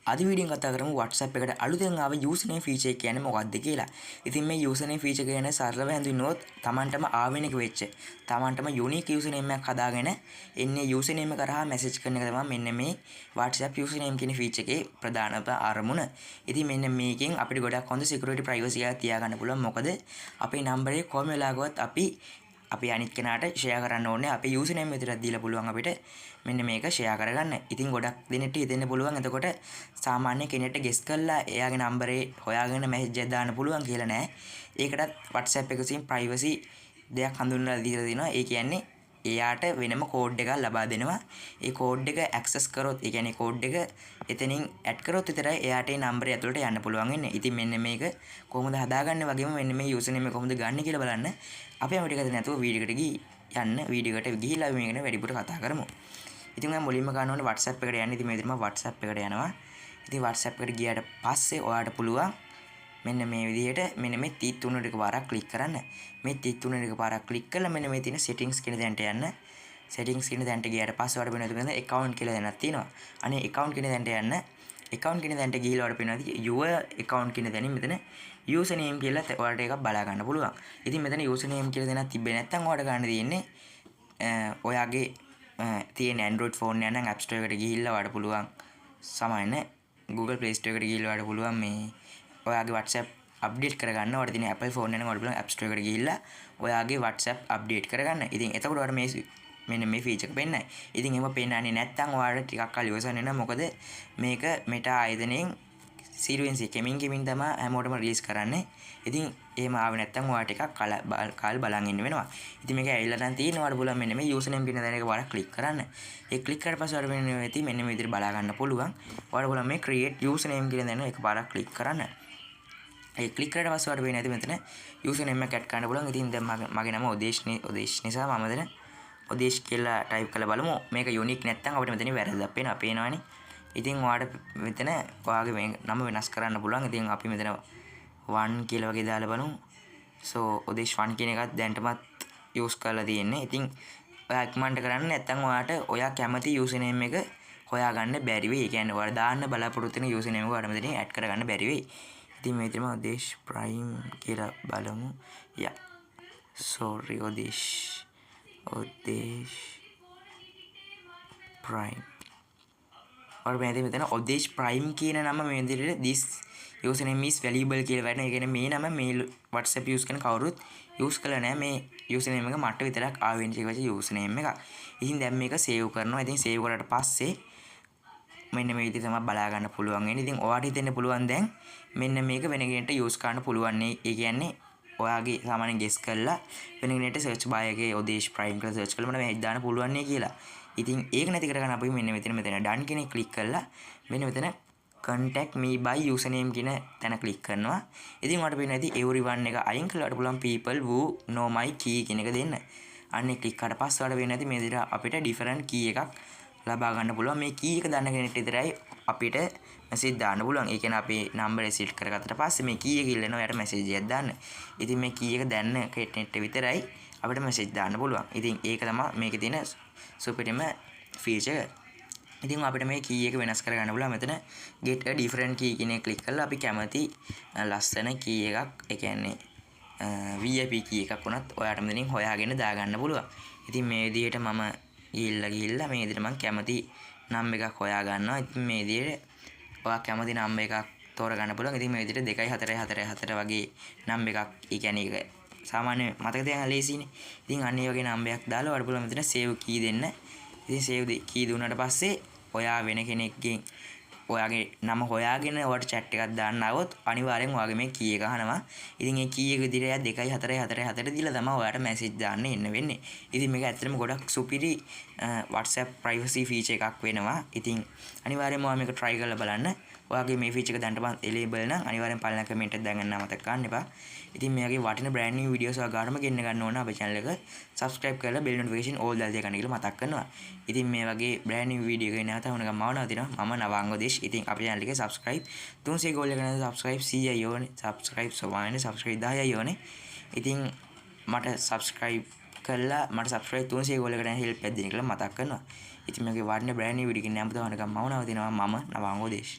අද වීඩියෝෙන් කතා කරමු WhatsApp එකට අලුතෙන් ආව username feature එක කියන්නේ මොකක්ද කියලා. ඉතින් මේ username feature ගැන සරලව හැඳින්වුවොත්, තමන්ටම ආවේනික වෙච්ච, තමන්ටම unique username එකක් හදාගෙන එන්නේ username එක හරහා මැසේජ් කරන එක තමයි මෙන්න මේ WhatsApp username කියන ෆීචර් එකේ ප්‍රධානම අරමුණ. ඉතින් මෙන්න මේකෙන් අපිට ගොඩක් හොඳ security privacy එකක් තියාගන්න පුළුවන්. මොකද අපේ නම්බරේ කොහොම වෙලාවකවත් අපි අනිත් කෙනාට ෂෙයා කරන්න ඕනේ, අපේ යූසර් නේම් විතරක් දීලා පුළුවන් අපිට මෙන්න මේක ෂෙයා කරගන්න. ඉතින් ගොඩක් දෙනෙක්ට හිතෙන්න පුළුවන් එතකොට සාමාන්‍ය කෙනෙක්ට ගෙස් කරලා එයාගේ නම්බරේ හොයාගෙන මැසේජ් එකක් දාන්න පුළුවන් කියලා. නෑ. ඒකටත් WhatsApp එක විසින් ප්‍රයිවසි දෙයක් හඳුන්වලා දීලා දෙනවා. ඒ කියන්නේ එයාට වෙනම කෝඩ් එකක් ලබා දෙනවා. ඒ කෝඩ් එක ඇක්සස් කරොත්, ඒ කියන්නේ කෝඩ් එක එතනින් ඇඩ් කරොත් විතරයි එයාට ඒ නම්බරය ඇතුළට යන්න පුළුවන් වෙන්නේ. ඉතින් මෙන්න මේක කොහොමද හදාගන්නේ වගේම මෙන්න මේ යූසර් නේම් එක කොහොමද ගන්න කියලා බලන්න. අපි හැම ටිකද නැතුව වීඩියෝ එකට ගිහින් යන්න, වීඩියෝ එකට ගිහිල්ලා අපි මේක ගැන වැඩිපුර කතා කරමු. ඉතින් ඔයා මුලින්ම ගන්න ඕනේ WhatsApp එකට යන්න. ඉතින් මේ විදිහට මම WhatsApp එකට යනවා. ඉතින් WhatsApp එකට ගියාට පස්සේ ඔයාට පුළුවන් මෙන්න මේ විදිහට මෙන්න මේ තිත් තුන ටික පාරක් ක්ලික් කරන්න. මේ තිත් තුන ටික පාරක් ක්ලික් කරලා මෙන්න මේ තියෙන settings කියන තැනට යන්න. Settings කියන තැනට ගියාට පස්සේ ඔයාලට පේනවා මෙතන account කියලා තැනක් තියෙනවා. අනේ account කියන තැනට යන්න. Account කියන තැනට ගිහිල්ලා ඔයාලට පේනවා your account කියන තැනින් මෙතන username කියලා ඔයාලට එකක් බලා ගන්න පුළුවන්. ඉතින් මෙතන username කියලා තැනක් තිබ්බේ නැත්නම් ඔයාලට ගන්න තියෙන්නේ ඔයාගේ තියෙන Android phone එක නම් App Store එකට ගිහිල්ලා ඔයාලට පුළුවන්, සමාන Google Play Store එකට ගිහිල්ලා ඔයාලට පුළුවන් මේ ඔයාගේ WhatsApp update කරගන්න. ඔයාලට තියෙන Apple phone එක නම් ඔයාලට පුළුවන් App Store එකට ගිහිල්ලා ඔයාගේ WhatsApp update කරගන්න. ඉතින් එතකොට ඔයාලට මේ මෙන්න මේ ෆීචර් එක පෙන්නයි. ඉතින් එහෙම පෙන්නන්නේ නැත්නම් ඔයාලට ටිකක් කල් ඉවසන්න වෙනවා. මොකද මේක මෙටා ආයතනයෙන් සීක්වෙන්ස් කෙමින් කෙමින් තමයි හැමෝටම රිලීස් කරන්නේ. ඉතින් එහෙම ආවේ නැත්නම් ඔයාට ටිකක් කල් බලන් ඉන්න වෙනවා. ඉතින් මේක ඇවිල්ලා නම් තියෙනවා. ඔයාලට පුළුවන් මෙන්න මේ යූසර් නේම් කියන තැන එක පාරක් ක්ලික් කරන්න. ඒ ක්ලික් කරලා පස්සේ ඔයාලට මෙන්න මේ ඇති මෙන්න මේ විදිහට බලා ගන්න පුළුවන්. ඔයාලට පුළුවන් මේ create user name කියන තැන එක පාරක් ක්ලික් කරන්න. ඒ ක්ලික් කරලා පස්සේ ඔයාලට වෙන්නේ නැති මෙතන යූසර් නේම් එක ඇඩ් කරන්න පුළුවන්. ඉතින් දැන් මගේ නම ඔදේශ් නේ. ඔදේශ් නිසා මම මෙතන ඔදේශ් කියලා ටයිප් කරලා බලමු. මේක යුනික් නැත්නම් අපිට මෙතනින් වැරද්දක් පේනවා. පේනවනේ. ඉතින් ඔයාලට මෙතන ඔයාගේ මේ නම වෙනස් කරන්න පුළුවන්. ඉතින් අපි මෙතන 1 කියලා වගේ දාලා බලමු. සෝ ඔදේශ් 1 කියන එකත් දැනටමත් යූස් කරලා තියෙන්නේ. ඉතින් ඔයා ඉක්මනට කරන්න, නැත්නම් ඔයාට ඔයා කැමති යූසර් නේම් එක හොයාගන්න බැරි වෙයි. ඒ කියන්නේ ඔයාලා දාන්න බලාපොරොත්තු වෙන යූසර් නේම් එක ඔයාලට මෙතනින් ඇඩ් කරගන්න බැරි වෙයි. ඉතින් මේ විදිහටම ඔදේශ් ප්‍රයිම් කියලා බලමු. යා, සෝරි, ඔදේශ් ඔදේශ් ප්‍රයිම්. ඔයාලට මේ මෙතන ඔදේශ් ප්‍රයිම් කියන නම මේ විදිහට "This username is valuable" කියලා වැටෙනවා. ඒ කියන්නේ මේ නම මේ WhatsApp use කරන කවුරුත් යූස් කළා නෑ. මේ යූසර්නේම් එක මට විතරක් ආවෙනික වෙච්ච යූසර්නේම් එකක්. ඉතින් දැන් මේක සේව් කරනවා. ඉතින් සේව් කරාට පස්සේ මෙන්න මේ විදිහට තමයි බලා ගන්න පුළුවන් වෙන්නේ. ඉතින් ඔයාට හිතෙන්න පුළුවන් දැන් මෙන්න මේක වෙන කෙනෙක්ට යූස් කරන්න පුළුවන් නේ. ඒ කියන්නේ ඔයාගේ සාමාන්‍යයෙන් ගෙස් කරලා වෙන කෙනෙක්ට සර්ච් බාර් එකේ ඔදේශ් ප්‍රයිම් කියලා සර්ච් කළා මට මේ දාන්න පුළුවන් නේ කියලා. ඉතින් ඒක නැති කරගන්න අපි මෙන්න මෙතන මෙතන done කියන එක ක්ලික් කරලා මෙන්න මෙතන "Contact me by username" කියන තැන ක්ලික් කරනවා. ඉතින් ඔයාලට පේනවා ඇති everyone එක අයින් කරලා ඔයාලට පුළුවන් "people who know my key" කියන එක දෙන්න. අන්න ඒ ක්ලික් කරාට පස්සේ ඔයාලට පේනවා ඇති මේ විදිහට අපිට ඩිෆරන්ට් කී එකක් ලබා ගන්න පුළුවන්. මේ කී එක දන්න කෙනෙක්ට විතරයි අපිට මැසේජ් දාන්න පුළුවන්. ඒ කියන්නේ අපි නම්බර් එක සෙට් කරගත්තට පස්සේ මේ කී එක ඉල්ලනවා එයාට මැසේජ් එකක් දාන්න. ඉතින් මේ කී එක දැන්න කෙනෙක්ට විතරයි අපිට මැසේජ් දාන්න පුළුවන්. ඉතින් ඒක තමයි මේකේ තියෙන සුපිරිම ෆීචර් එක. ඉතින් අපිට මේ කී එක වෙනස් කරගන්න පුළුවන්. මෙතන "get a different key" කියන එක ක්ලික් කරලා අපි කැමති ලස්සන කී එකක්, ඒ කියන්නේ VIP කී එකක් වුණත් ඔයාට මෙතනින් හොයාගෙන දාගන්න පුළුවන්. ඉතින් මේ විදිහට මම ගිහිල්ලා ගිහිල්ලා මේ විදිහට මම කැමති නම් එකක් හොයා ගන්නවා. ඉතින් මේ විදිහට ඔයා කැමති නම් එකක් තෝරගන්න පුළුවන්. ඉතින් මේ විදිහට 2 4 4 4 වගේ නම් එකක්, ඒ කියන්නේ ඒක සාමාන්‍ය මතක තියාගන්න ලේසියිනේ. ඉතින් අන්න ඒ වගේ නම් එකක් දාලා ඔයාලට පුළුවන් මෙතන සේව් කී දෙන්න. ඉතින් සේව් කී දුන්නාට පස්සේ ඔයා වෙන කෙනෙක්ගෙන් ඔයාගේ නම හොයාගෙන ඔයාට චැට් එකක් දාන්න ආවොත් අනිවාර්යෙන් ඔයාගේ මේ කී එක අහනවා. ඉතින් ඒ කී එක විදිහට එයා 2 4 4 4 දීලා තමයි ඔයාට මැසේජ් දාන්න එන්න වෙන්නේ. ඉතින් මේක ඇත්තටම ගොඩක් සුපිරි WhatsApp privacy feature එකක් වෙනවා. ඉතින් අනිවාර්යෙන්ම ඔයා මේක try කරලා බලන්න. ඔයාගේ මේ ෆීචර් එක දැනටම එනේබල් නම් අනිවාර්යෙන් පල්ලෙහා කමෙන්ට් එකක් දාගන්න අමතක කරන්න එපා. ඉතින් මේ වගේ වටින බ්‍රෑන්ඩ් නිව් වීඩියෝස් ඔයා ගානම ගෙන්න ගන්න ඕන අපේ channel එක subscribe කරලා bell notification all දාලා තියාගන්න කියලා මතක් කරනවා. ඉතින් මේ වගේ බ්‍රෑන්ඩ් නිව් වීඩියෝ එකක් නැවත වුණගම මම නවතිනවා. මම නවාංග දේශ්. ඉතින් අපේ channel එකේ subscribe 300 goal එක නේද, subscribe 100යි ඕනේ. Subscribe සොවානේ subscribe 10යි ඕනේ. ඉතින් මට subscribe කරලා මට subscribe 300 goal එකට help එකක් දෙන්න කියලා මතක් කරනවා. ඉතින් මේකේ වටින බ්‍රෑන්ඩ් නිව් වීඩියෝ එකකින් නැවත වුණගම මම නවතිනවා. මම නවාංග දේශ්.